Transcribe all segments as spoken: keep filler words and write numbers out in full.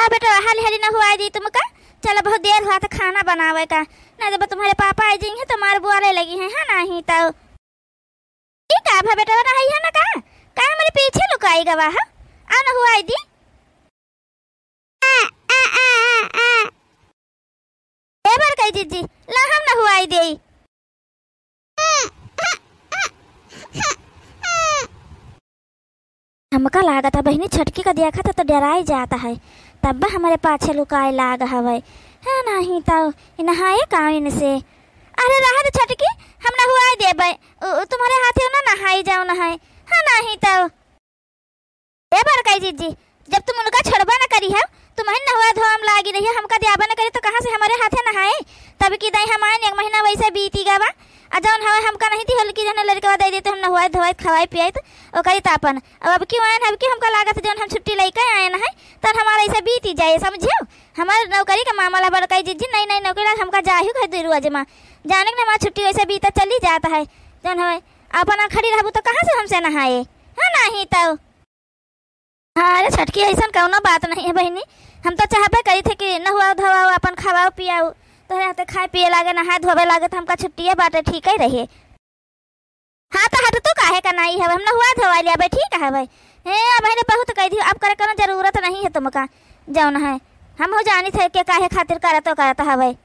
अब बेटा हाली हाली नहुआई दी तुमका। चला बहुत देर हुआ था खाना बनावे का, नहीं तो तुम्हारे पापा आई जाइहैं तो मार बुआले लगिहैं, है नहीं तो। ठीक है, अब बेटा नहाई है ना का? का हमारे पीछे लुकाई गवा है? आ नहुआई दी। ए बड़कई जिज्जी, ला हम नहुआई देई। हमका लागत है बहिनी छटकी का देखत है तो डराई जात है, तब हमरे पाछे लुकाए लाग हवे। है नहीं तो ई नहाए काइन से। अरे रहा दे छटकी, हम नहुआई देबे। उ, उ तुम्हारे हाथे ना नहाई जाओ नहाए। है नहीं तो। ए बड़कई जिज्जी, जब तुम उनका छोड़बा न करी है, तुमहिन नहुआ धोआ में लागी रही है, हमका दियाबा न करी तो कहाँ से हमरे हाथे नहाए? तब की दाई हम आएन एक महीना वैसे बीती गवा, आ जौन हवे हमका नहीं दिहल कि जौन लड़कवा दे देते हम नहुआए धोआए खवाए पियाए तो ओकरी तापन। अब, अब क्यों आएन, अब क्यों हमका लागत जौन हम छुट्टी लइके आएन है, तन हमारा ऐसे बीती जाए, समझियो? हमारे नौकरी का मामला बड़कई जिज्जी, नई नई नौकरी लाग हमका जाही घर दुई रोज मा, जाने के हमारा छुट्टी वैसे बीता चली जाता है, जौन हवे अपन खड़ी रहबू तो कहाँ से हमसे नहाए? है नहीं तो। हाँ, अरे छटकी, ऐसन कौनो बात नहीं है बहिनी, हम तो चाहबे करी थे कि नहुआओ धोआओ, अपन खवाओ पियाओ, तोहरे हाथे खाए पिए लागे, नहाए धोवे लागे, तो हमका छुट्टिए बाटे, ठीक ही रहे। हाँ, तो हट तू काहे का नहीं हवे, हम नहुआ धोआ लियाबे, ठीक हवे। ए, अब बहिनी बहुत कह दी, अब करे कोनो जरूरत नहीं है तुमका, जौन है, हम हो जानी थे के काहे खातिर करत तो करत हवे।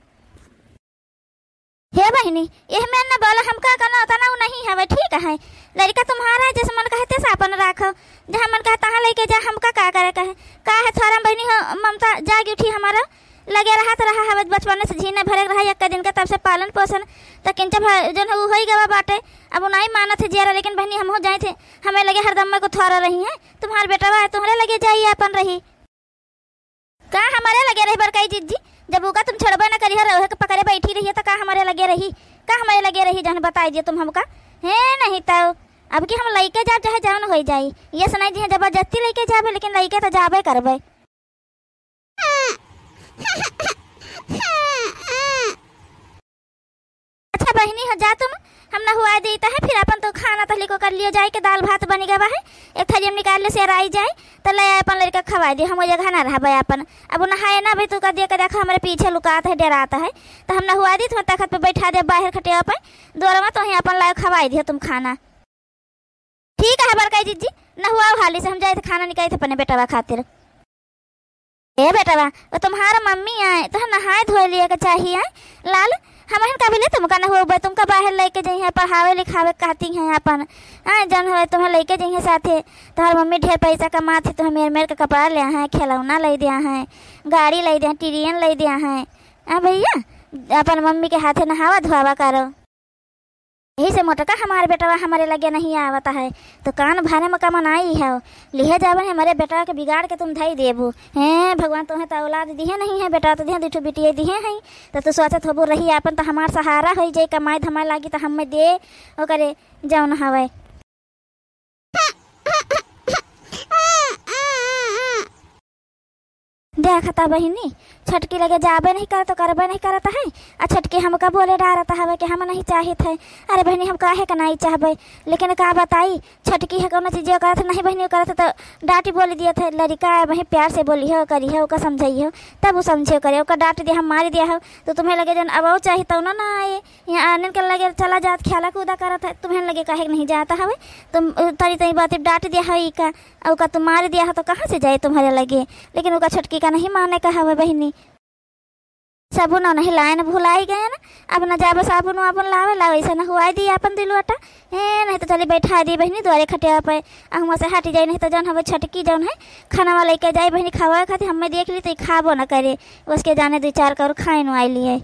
हे बहिनी, एह में न बोला, हमका कनो तना उ नहीं हवे, ठीक है। लड़का तुम्हारा है, जैसे मन कहते से अपन राखो, जहाँ मन कहता है लेके जा, हमका का करे कहे। का है थोड़ा बहिनी हो ममता जागी उठी हमारा, लगे रहा तो रहा हवे बचपन से झीने भरे रहा एक दिन के, तब से पालन पोषण त किंचा भा-, जौन है उ होई गवा बाटे। अब उ नहीं मानत है जियारा, लेकिन बहिनी हम हो जाए थे, हमें लगे हरदम में को थोड़ा रही है, तुम्हार बेटवा है, तुम्हरे लगे जाइए अपन रही। का हमारे लगे रही बड़काई जिज्जी? जब उका तुम छोड़बे न करिहो, रहे के पकड़े बैठी रहिए, तो का हमारे लगे रही? का हमारे लगे रही, जौन बताई दिए तुम हमका? हे नहीं तो, अब की हम लइके जाब, चाहे जौन होई जाई, ये सुनाई दिए जबरदस्ती लइके जाबे, लेकिन लइके तो जाबे करबे। अच्छा बहिनी हो जा तुम, हम नहुआ देता है, फिर अपन तो खाना तहली को कर लियो जाए के, दाल भात बनी गवा है, एक थाली हम निकाल ले सेराई जाए, तो ले आए अपन लड़का खवाए दे, हम वो जगह ना रहबे अपन। अब वो नहाए ना भाई, तू का दे के देखा हमारे पीछे लुकात है, डरात है, तो हम नहुआ दी, तुम तखत पे बैठा दे बाहर खटिया पे, दुआर में तो वहीं अपन लाए खवाए दियो तुम खाना। ठीक है बड़काई जिज्जी, नहुआओ हाली से, हम जाए थे खाना निकाले थे अपने बेटवा खातिर। ए बेटवा, वो तुम्हारा मम्मी आए, तो नहाए धोए लिए के चाहिए, आए? लाल, हमहिन का भी ले तुमका नहुआबे, तुमका बाहर लेके जइहैं, पढ़ावे लिखावे कहती हैं अपन, आए? जौन होए तुम्हें लेके जइहैं साथे, तुम्हार मम्मी ढेर पैसा कमात है, तुम्हें मेर मेर के कपड़ा ले हैं, खिलौना ले दिया है, गाड़ी ले दिया, ट्रेन ले दिया है। हाँ भैया, अपन मम्मी के हाथे नहावा धोआवा करो। यही से मोटका हमार बेटवा हमरे लगे नहीं आवत है, तो कान भरे में कमनाई है, लिहे जावन हमरे बेटवा के बिगाड़ के तुम धई देबू। हैं भगवान, तोहे तो औलाद दिहे नहीं है, बेटा तो दिहे, दुठो बिटिये दिहे हैं, तो तू सोचत होबू रही आपन तो हमार सहारा होई जाई, कमाई धमाई लागी तो हमें दे ओकरे जौन हवे। देखता बहिनी, छटकी लगे जाबे नहीं करत, करबे नहीं करत है, आ छटकी हमका बोले डारत हवे कि हम नहीं चाहित है। अरे बहिनी, हम काहे का नहीं चाहबे, लेकिन का बताई, छटकी है कौनो चीज करत नहीं बहिनी, करत तो डांटी बोली दियत है। लड़का है वही प्यार से बोली हो, करी हो, ओका समझाई हो, तब वो समझे करे, ओका डांट दिया, हम मारी दिया हो, तो तुम्हें लगे जौन अब वो चाही तौनो ना आए। यहाँ आनन के लगे चला जात, खेला कूदा करत है, तुम्हें लगे काहे के नहीं जाता हवे? तुम, अ, तनी तनी बातें डांट दिया है ई का, और का तुम मार दिया है तो कहाँ से जाए तुम्हारे लगे? लेकिन ओका छोटकी का नहीं माने का हवे बहिनी। साबुन नहीं लाए न भुलाई गए न, अब न जाबे साबुन वाबुन लावे ला, वैसे न हुआई दी अपन दिलवटा। ए, नहीं तो चली बैठा दी बहिनी द्वारे खटिया पे, आ हुआं से हट जाए, नहीं तो जौन हवे छोटकी जौन है खाना वाला लेके जाए बहिनी खावा खातिर, हमें देख ली तो ई खाबो न करे, उसके जाने दो चार कौर खाए नु आई लिए।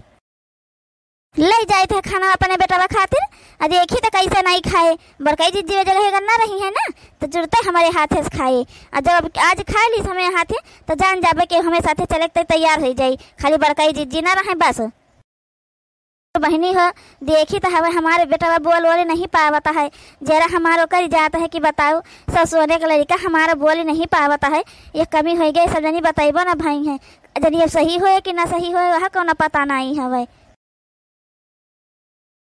ले जाइत है खाना अपने बेटवा खातिर, आ देखी तो कैसे नहीं खाए। बड़काई जिज्जी जगह अगर ना रही है ना, तो जुड़ते हमारे हाथे से खाए। आ जब अब आज खा ली हमें हाथे, तो जान जाबे कि हमें साथे चले के तैयार हो जाई, खाली बड़काई जिज्जी ना रहे बस। तो बहिनी हो, देखी तो हवे हमारे बेटवा बोल बोले नहीं पावत है, जरा हमारो कर जात है कि बताओ, ससुरे के लड़का हमारा बोली नहीं पावत है, ये कमी हो गई, सब जनी बतैबो ना भाई है, जनी अब सही होए कि ना सही होए, वह कोनो पता नहीं हवे।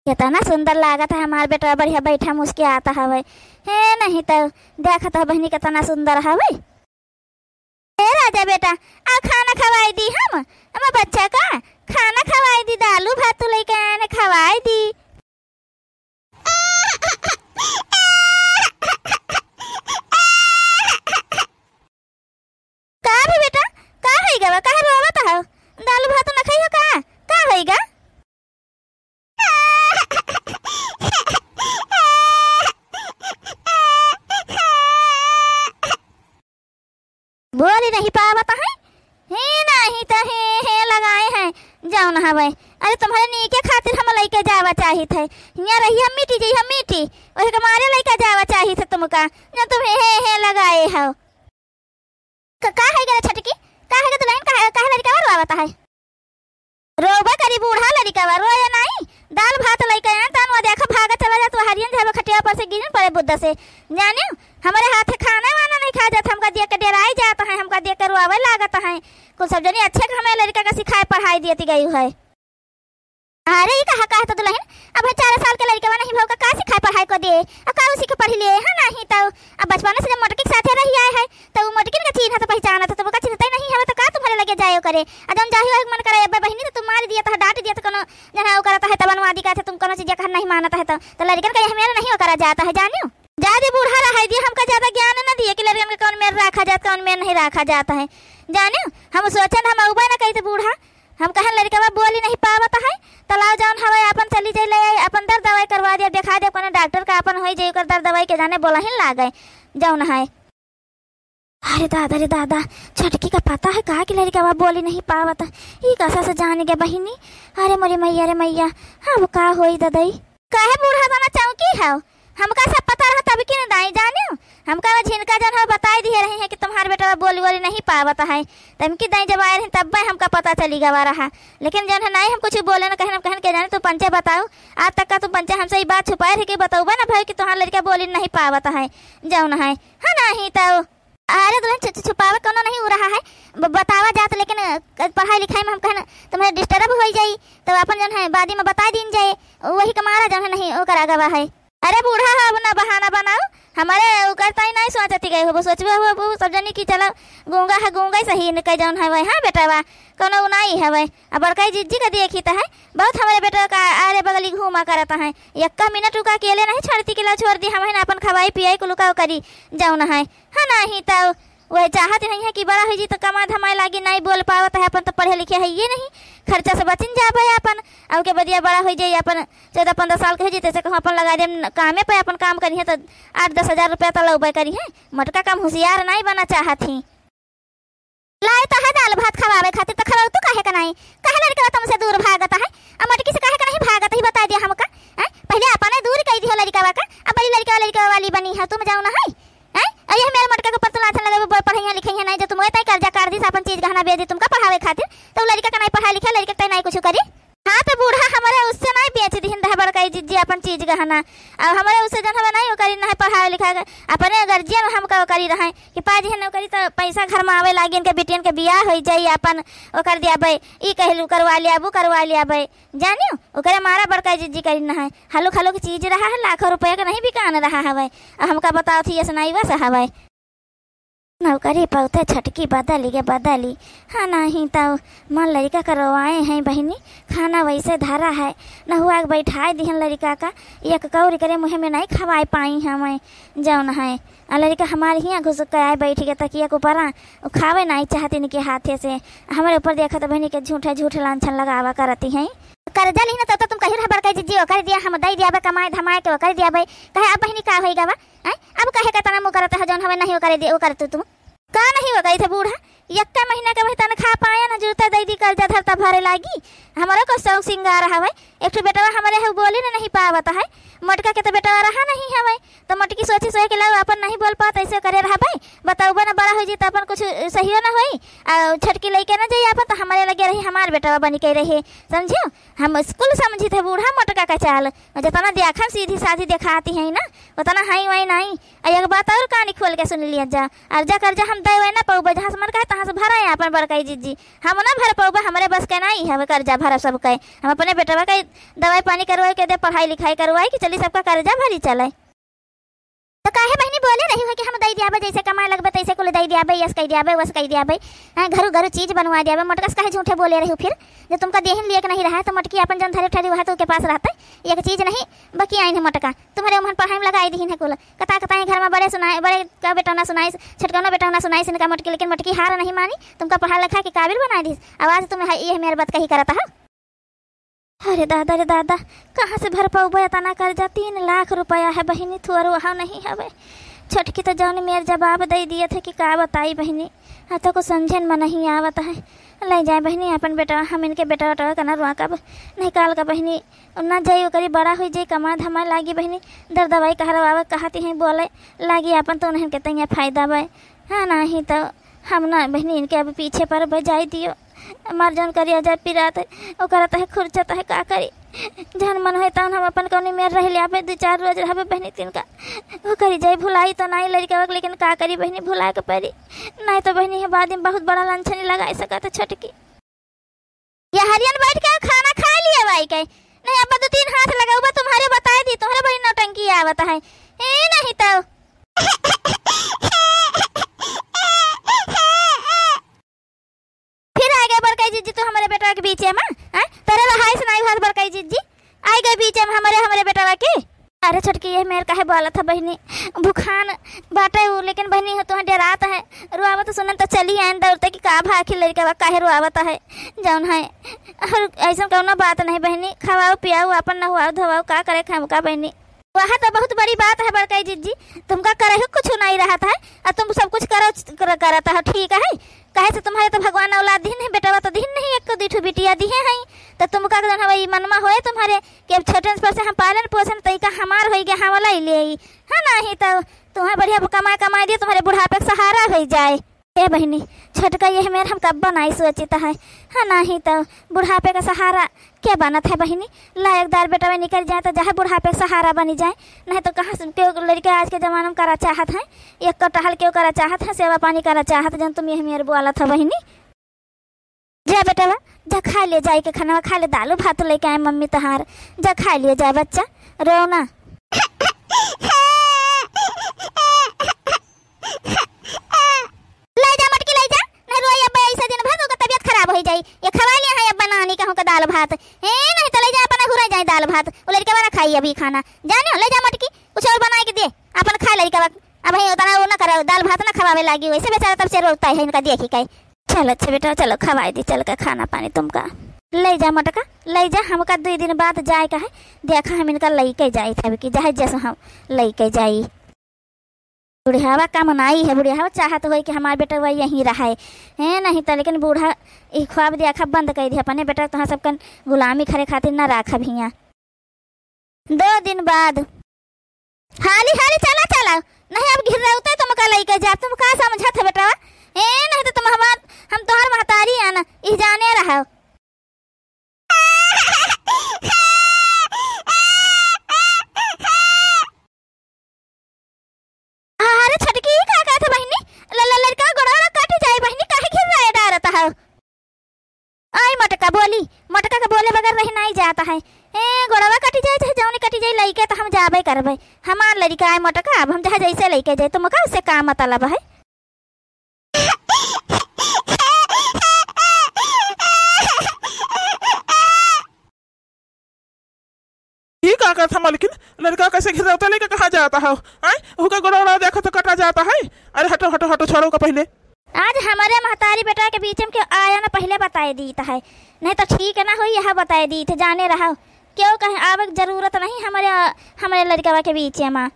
कितना सुंदर लागत है हमार बेटवा, बढ़िया बैठा मुस्कियात हवे। हे नहीं तो देखत है बहिनी कितना सुंदर हवे। ए राजा बेटा, आ खाना खवाई दी हम, हम बच्चा का खाना खवाई दी, दालू भात लइके आए न खवाई दी। का भी बेटा, का होइगा बा? काहे रोवत हौ? दालू भात न खइहो का? का होइगा? बोली नहीं पावत है, हे नहीं त हे हे लगाए हैं जौन हवे। अरे तुम्हरे नीके खातिर हम लइके जावा चाहित है, हियाँ रहिया मिटी जइहा मिटी, ओही के मारे लइके जावा चाहित है तुमका, जौन तुम हे हे हे लगाए हौ। क-, का है गे रे छोटकी? का है गे दुलहिन? का है, काहे लड़िकवा रोवावत है? रोबे करी बूढ़ा लड़िकवा, रोए नाई। दाल भात लइके आन, तन वो देखा भागा चला जात, वो हरियन जाबे खटिया पर से गिरन पड़े बुद्ध से। जानियो, हमरे हाथे खाना वाना नहीं खा जात, हमका देख के डेराई जात है, हमका देख के रोआवे लागत है। कुल सब जनी अच्छे के हमें लड़िका का सिखाए पढ़ाई दियती गई है। अरे, ई कहा, कहा तो दुलहिन, अब है चार साल के लड़िकवा नहीं भौका, का सिखाए पढ़ाई को दिए? अब का उ सीख पढ़ लिए? हाँ, नहीं तो अब बचपने से जब मोटकी के साथे रही आए है, तो उ मोटकिन के चीन्हत पहचानत है, तो ओका चिन्हते नहीं हवे, तो का तुम्हरे लगे जाए करे? आ जौन जाही ओही मन करे, अब्बे बहिनी तो तुम मार दिया, तो डांट दिया, तो कोनो जना उ करत है, तब अनुवादी कहते तुम कोनो चीज कहन नहीं मानत है, तो, तो लड़िकन का यह मेर नहीं ओकरा जात है, जानियो? जा दे बूढ़ा रहाई दिया, हमका ज्यादा ज्ञान न दिए कि लड़िकन का कौन मेर रखा जात, कौन मेर नहीं रखा जात है, जानियो? हम सोचन हम अउबे न कही तो बूढ़ा, हम कहन लड़िकवा बोली नहीं पावत है, त लाओ जौन हवे आपन चली जाई, ले आई, आपन दर दवाई करवा दिया, देखा दे कोनो डॉक्टर का आपन होई जाई, ओकर दर दवाई के जाने बोलहिन लागे जौन है। अरे दादा रे दादा, छोटकी का पता है का कि लड़िकवा बोली नहीं पावत है, ई कसा से जान गे बहिनी? अरे मोरी मैया रे मैया, अब का होई ददई? काहे बूढ़ा तना चौकी हौ? हमका सब पता रहा तब कि न दाई जानियो। हमका वो झिनका जौन है बताई दिए रही है कि तुम्हार बेटवा बोली वोली नहीं पावत है। तब कि दाई जब आए रही तब हमका पता चली गवा रहा। लेकिन जौन है नहीं हम कुछ बोले न कहन, हम कहन के जाने तू पंचे बताओ। आज तक का तू पंचे हमसे ई बात छुपाए रहे कि बतौबा न भई कि तुम्हार लड़िका बोली नहीं पावत है। जौन है, हाँ नहीं तो अरे दुलहिन, छु-, छु-, छुपावे कौनो नहीं हो रहा है, ब-, बतावा जात, लेकिन, अ, पढ़ाई लिखाई में हम कहन तुम्हें disturb होई जाई, तो अपन जौन है बादी में बताई दीन जाए, वही के मारा जौन है नहीं ओकर आगवा है। अरे बूढ़ा है, अब ना बहाना बनाओ, हमरे ओकर ताई नहीं सोचती गई हो, सोचबे हो वो सब जनी की चला गूंगा है, गूंगा ही सही न कह जौन है वह, हाँ बेटवा, कौनो उ नहीं है वह। अब बड़काई जिज्जी का देखी तो है, बहुत हमरे बेटवा का आरे बगली घूमा करत है, यक्का मिनट उका अकेले नहीं छोड़ती कि ला छोड़ दी, हम है ना अपन खवाई पियाई कुल उका करी जौन है। हाँ, नाही त वह चाहत नहीं है कि बड़ा होइ जी त कमाए धमाए लागी, नाही बोल पावत है, अपन त पढ़े लिखे है ये नहीं, खर्चा से बचिन जाबे अपन, अउ के बदिया बड़ा होइ जाई अपन चौदह पन्द्रह साल के होइ जाई, तैसे कहूँ अपन लगा देम कामे पे, अपन काम करिहे त आठ दस हजार रुपया त लौबे करिहे। मोटका कम होशियार नाही बना चाहत ही। लाए त है दाल भात खवावे खातिर, त खवाऊ तू काहे का नाही? काहे लड़कवा तुमसे दूर भागत है? आ मोटकी से काहे का नहीं भागत ही, बताई दिया हमका। हैं? पहिले अपने दूर कई दिहो लड़कवा का, अब बड़ी लड़कवा लड़कवा वाली बनी है तुम, जाओ ना है। हैं? अरे हमारे मोटका के ऊपर तू लाछन लगे, बोल पढ़ाइया लिखाइया नहीं, जो तुम वही तय कर्जा कर दी, अपन चीज गहना बेच दी तुमका पढ़ावे खातिर, तो लड़का का नहीं पढ़ाई लिखा, लड़का तय नहीं कुछ करी। हाँ, तो बूढ़ा हमारे उससे नहीं बेच दिहिन रहे बड़काई जिज्जी अपन चीज गहना, और हमारे उससे जन हमें नहीं ओकरी नहीं पढ़ावे लिखा, अपने गर्जियन हमका ओकरी रहे कि पाजी है नौकरी तो पैसा घर में आवे लागी, इनके बिटियन के बियाह हो जाई, अपन ओकर दिया बे, ई कहलू करवा लिया, वो करवा लिया बे, जानियो, ओकरे मारा बड़का जिज्जी करी न है। हलुक हलुक चीज रहा है, लाखों रुपया का नहीं बिकान रहा हवे। आ हमका बताओ थी, ऐसा नहीं वैसा हवे। नौकरी पौते छटकी बदली गे बदली। हाँ, नहीं तो मन लड़का करवाए हैं बहिनी, खाना वैसे धरा है, न हुआ के बैठाए दिहन लड़का का, एक कौर करे मुँह में नहीं खवाए पाई हमें, जौन है। आ लड़का हमारे हियाँ घुस के आए बैठ के तकिया के ऊपर, उ खावे नहीं चाहती इनके हाथे से। हमारे ऊपर देखा तो बहिनी के झूठे झूठे लांछन लगावा करती हैं। कर्जा लिहिन तो, तो तुम कही रहा बड़का जिज्जी ओकर दिया, हम दई दियाबे कमाए धमाए के ओकर दियाबे। कहे अब बहिनी का होई गवा? हैं? अब कहे का तना मुँह करत है जौन हमें नहीं ओकर दे, ओकर तू, तू। का नहीं हो गई थे बूढ़ा? यक्का महीना के वही तनख्वाह पाया ना, जुरता दई दी कर्जा धरता भरे लागी। हमरो को शौक सिंगार हवे। एक ठो बेटवा हमरे है, उ बोली ना नहीं पावत है। मोटका के तो बेटवा रहा नहीं हवे। तो मोटकी सोची सोच के लाओ, अपन नहीं बोल पात, ऐसे करे रहबे। बताओ बना बड़ा हो जी तो अपन कुछ सहियो ना होई। आ छटकी लइके ना जाई अपन, तो हमारे लगे रही, हमार बेटवा बनी के रहे। समझियो? हम स्कूल समझी थे बूढ़ा मोटका का चाल, जितना देखन सीधी साधी देखाती है ना, उतना हाई वाई नहीं। आ एक बात और कानी खोल के सुन लिया जा, अर्जा कर्जा हम दे ना पौबे, जहाँ से मन कहे तहाँ से भरा है अपन बड़काई जिज्जी, हम ना भर पौबे, हमरे बस के नहीं हवे कर्जा भरा सबके, हम अपने बेटवा के दवाई पानी करवाए के दे, पढ़ाई लिखाई करवाए कि चली सबका कर्जा भरी चले। तो काहे बहिनी बोले रही हो कि हम दई दियाबे, जैसे कमाए लगबे तैसे कुल दई दियाबे, यस कई दियाबे, वस कई दियाबे, हैं, घरु घरु चीज बनवा दियाबे, मोटका से काहे झूठे बोले रही हो फिर? जब तुमका देहिन लिए के नहीं रहा है तो मोटकी अपन जौन धरे ठरी वह तो के पास रहते, एक चीज नहीं बकी आइन है मोटका, तुम्हरे उम्हन पढ़ाई में लगाई दीहिन है कुल, कता कता ही घर में बड़े सुनाए, बड़े का बेटौना सुनाइस, छोटकौना बेटौना सुनाइस इनका मोटकी, लेकिन मोटकी हार नहीं मानी, तुमका पढ़ा लिखा के काबिल बनाए दीस, अब आज तुम है, ये मेरे बात कही करत हो। अरे दादा रे दादा, कहाँ से भर पउबे इतना कर्जा? तीन लाख रुपया है बहिनी, थोरो हाव नहीं हवे। छोटकी तो जौन मेर जवाब दे दिए थे कि का बताई बहिनी, आ तो कुछ समझन में नहीं आवत है। ले जाए बहिनी अपन बेटा, हम इनके बेटा वेटा का ना रोकब, नहीं काल का बहिनी ना जाई ओकरी बड़ा हुई जाई, कमा धमा लागी बहिनी, दर दवाई कहरवावे कहती हैं बोले लागी अपन तो उन्हन के तैया फायदा बा। हाँ, नाही तो हम ना बहिनी इनके अब पीछे पर बजाई दियो। हमार जौन करिया जाए पिरात है, ओकरा तहे खुरचत है, का करी? जहन मन होए तहन हम अपन कौनी मेर रह ले, अबे दू चार रोज रहबे बहिनी तिनका। वो करी जाए भुलाई तो नाही लड़का, लेकिन का करी बहिनी, भुलाए के पड़ी। नाही तो बहिनी है बाद में बहुत बड़ा लंछनी लगाई सकत है छोटकी। ये हरियन बैठ के खाना खा लिए बाई के। नहीं, अब दो तीन हाथ लगाऊ बा, तुम्हारे बताए दी, तुम्हारे बड़ी नौटंकी आवत है। ए, नहीं तो। फिर आ गए बड़काई जिज्जी, तू हमारे बेटवा के बीच में, हैं? तेरे रहाई सुनाई भाग बड़काई जिज्जी। आ गए बीच में हमारे, हमारे बेटवा के। अरे छोटकी, ये मेर काहे बोलत है बहिनी? भुखान बाटे उ, लेकिन बहिनी हो तुहाँ डरात है, रोआवत सुनन तो चली आइन दौड़ते कि का भा आखिर लड़का बा, काहे रोआवत है, जौन है। और ऐसा कौनो बात नहीं बहिनी, खवाओ पियाओ, अपन नहवाओ धोवाओ, का करे खाम का बहिनी। वह तो बहुत बड़ी बात है बड़काई जिज्जी, तुमका करे ही कुछ नहीं रहत है, और तुम सब कुछ करो, कर, करत हो, ठीक है। काहे से तुम्हारे तो भगवान औलाद दिहिन है, बेटवा तो दिहिन नहीं, एक तो दीठू बिटिया दिहे हैं, तो तुमका जौन है वही मनमा होए तुम्हारे कि अब छोटन पर से हम पालन पोषण तरीका हमार होई गया, हम वाला ही ले आई, है नाही तो तुम्हें बढ़िया कमाए, कमाए दिए, तुम्हारे बुढ़ापे का सहारा होई जाए। ए बहिनी, छोटका ये मेर हम कब बनाई सोचित है, है नाही तो बुढ़ापे का सहारा के बनत है बहिनी, लायकदार बेटवा निकल जाए तो चाहे बुढ़ापे का सहारा बनी जाए, नहीं तो कहाँ से केहू लड़का आज के जमाना में करा चाहत है, एक कटहल केहू करा चाहत है, सेवा पानी करा चाहत, जौन तुम ये मेर बोलत है बहिनी। जा बेटवा, जा खा ले, जाए के खाना खा ले, दाल भात लेके आए मम्मी तोहार, जा खा ले, जा बच्चा, रो ना। ले जा मटकी, ले जा, नहीं रोई अब ऐसे दिन भर, ओकर तबियत खराब हो जाई। ये खवा लिया है अब बनानी कहूँ का दाल भात, ए, नहीं तो ले जा अपना हुरा जाए दाल भात, वो लड़का वाला खाई अभी खाना, जाने ले जा मटकी, कुछ और बनाए के दे, अपन खा लड़का। अब भाई उतना वो ना करो, दाल भात ना खवावे लागी, वैसे बेचारा तब से रोता है इनका देखी के। चलो अच्छा बेटा, चलो खवाई दी, चल के खाना पानी तुमका। ले जा मोटका, ले जा, हमका दुई दिन बाद जाए का है, देखा हम इनका लइके जाई थे, कि जाए जैसे हम लइके जाई। बुढ़ियावा का मनाई है, बुढ़ियावा चाहत होई कि हमार बेटा वही यहीं रहे, हैं, नहीं तो लेकिन बूढ़ा ई ख्वाब देखा बंद कर दी, अपने बेटा तोहाँ सबकन गुलामी करे खातिर ना राखब हियाँ। दो दिन बाद। हाली हाली चला चला, नहीं अब घिरौते तुमका लइके जाब, तुम का समझत है बेटवा? ए, नहीं तो तुम हमार, हम तोहर महतारी आना, ई जाने रहो। अरे छोटकी, ई का कहत है बहिनी? ल-, ल-, लड़का गोड़वा कट जाए बहिनी, काहे घिरौते डारत है? आई मोटका बोली, मोटका के बोले बगैर रही नहीं जाता है। ए, गोड़वा कटी जाए चाहे जौन कटी जाए, लइके तो हम जाबे करबे। हमार लड़का है मोटका, अब हम चाहे जैसे लइके जाए, तुमका उससे का मतलब है? ई का करत है मलकिन? लड़का कैसे घिरौता लेके कहाँ जाता हो? आय, ओका गोड़ा उड़ा देखो तो कटा जाता है। अरे हटो, हटो, हटो, छोड़ो का पहले। आज हमारे महतारी बेटा के बीच में क्यों आया ना, पहले बताए दीत है, नहीं तो ठीक ना होई, यह बताए दीत, जाने रहो। क्यों कहीं आवे के जरूरत नहीं हमारे, हमारे लड़कवा के बीच में।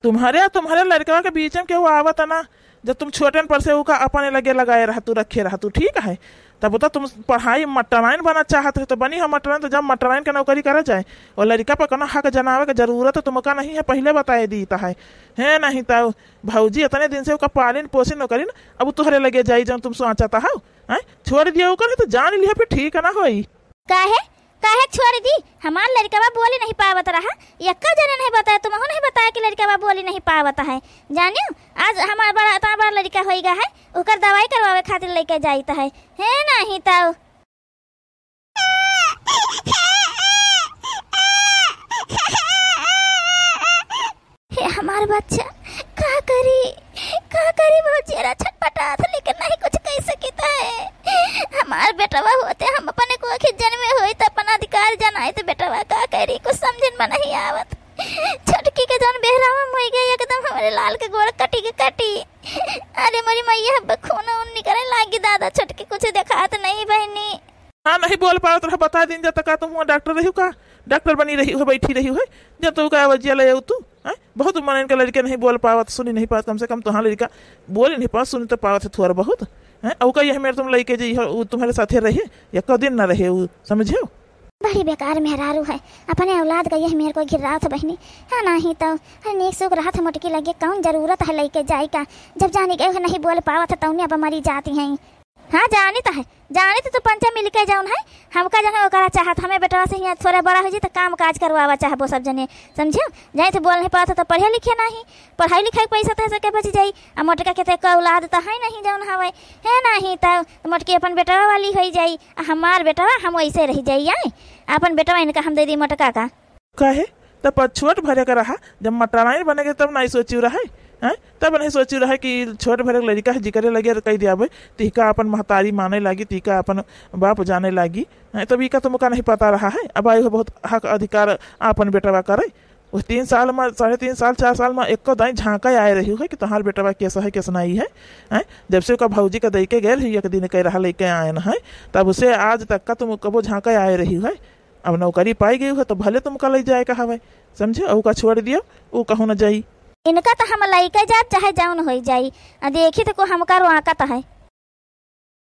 तुम्हारे और तुम्हारे लड़कवा के बीच में केहू आवत ना, जब तुम छोटन पर से ओका अपने लगे लगाए रहतू, रखे रहतू, ठीक है? तब तो तुम पढ़ाई मटराइन बना चाहत रहे, तो बनी हो मटराइन, तो जब मटराइन के नौकरी करा जाए, और लड़का पर कोनो हक जनावे के जरूरत तुमका नहीं है, पहले बताए दीत है। है नहीं तो भौजी इतने दिन से ओका पालिन पोसिन ओकरिन, अब तोहरे लगे जाई जब तुम सोचत हो, हैं? छोड़ दिया ओकर, तो जान लिया फिर ठीक ना होई। काहे? काहे छोड़ दी? हमार लड़कवा बोली नहीं पावत रहा, यक्का जने नहीं बताया, तुमहू नहीं बताया कि लड़कवा बोली नहीं पावत है। जानियो, आज हमार बड़ा, इतना बड़ा लड़का होई गा है, ओकर दवाई करवावे खातिर लेके जाइत है। है नहीं तो। हे, हमार बच्चा का करी, का करी भौजी, रा छटपटात, लेकिन नहीं कुछ कह सकित है। हमार बेटवा होते हम अपने कोखी जन्मे होई त अपन अधिकार जनाई, त बेटवा का करी, कुछ समझन में नहीं आवत। छोटकी के जौन बेहरावा में होई गई, एकदम हमरे लाल के गोड़ कटी के कटी। अरे मोरी मैया, अब खून उन निकले लागी दादा, छोटकी कुछ देखात नहीं बहिनी। हाँ, नहीं बोल पावत रहा, बता दिन जा, त का तुम हुआ डॉक्टर रही का? डॉक्टर बनी रही हो, बैठी रही हो, जब तू का वजिया ले आऊ तू, हैं? बहुत मनन के लड़के नहीं बोल पावत, सुनी नहीं पावत, कम से कम तुहार लड़का बोली नहीं पावत, सुनी तो पावत है थोड़ा बहुत, हैं? अउ का यह मेरे तुम लइके जइहो, उ तुम्हारे साथे रहे, या कदिन ना रहे, उ समझियो? बड़ी बेकार मेहरारू है, अपने औलाद का यह मेरे को घिर्रावत बहिनी। हाँ, नहीं तो, अरे, नीक सुख रहत है मोटकी लगे, कौन जरूरत है लइके जाए का? जब जानी गए हो नहीं बोल पावत है, तौने अब मरी जाती हैं। हाँ, जानी तो है, जानी तो तू पंचा मिल के जौन है, हमका जौन है ओकरा चाहत, हमें बेटवा से हियाँ थोड़ा बड़ा हो जी तो काम काज करवावा चाहबो सब जने, समझियो? जाए तो बोल नहीं पावत है तो पढ़े लिखे नहीं, पढ़ाई लिखाई पैसा तो है सके बच जाई, आ मोटका के तो एक औलाद तो है नहीं जौन हवे, है नहीं तो मोटकी अपन बेटवा वाली होई जाई, आ हमार बेटवा हम वैसे रह जाई, आए अपन बेटवा इनका हम दे दी मोटका का। काहे? तब पर छोट भरे के रहा, जब मटराइन बने के तब नहीं सोची रहे, हैं? तब नहीं सोची रहे कि छोट भरे के लड़का है, जिकरे लगे कह दियाबे, तिका अपन महतारी माने लागी, तिका अपन बाप जाने लागी, हैं? तब इका तुमका नहीं पता रहा है। अब आयु है बहुत हक अधिकार अपन बेटवा करे। वो तीन साल में, साढ़े तीन साल, चार साल में एको दाई झांका आए रही है कि तोहार बेटवा कैसा है, कैसा नहीं है, हैं? जब से ओका भौजी का दई के गए रही, एक दिन कह रहा लेके आए न है, तब से आज तक का तुम कबो झांका आए रही है। अब नौकरी पाई गई है तो भले तुमका ले जाए का हवे, समझे? ओका छोड़ दियो, ऊ कहूँ न जाई। इनका तो हम लइके जाब चाहे जौन होई जाई। आ देखी तो को हमका रोआकत है।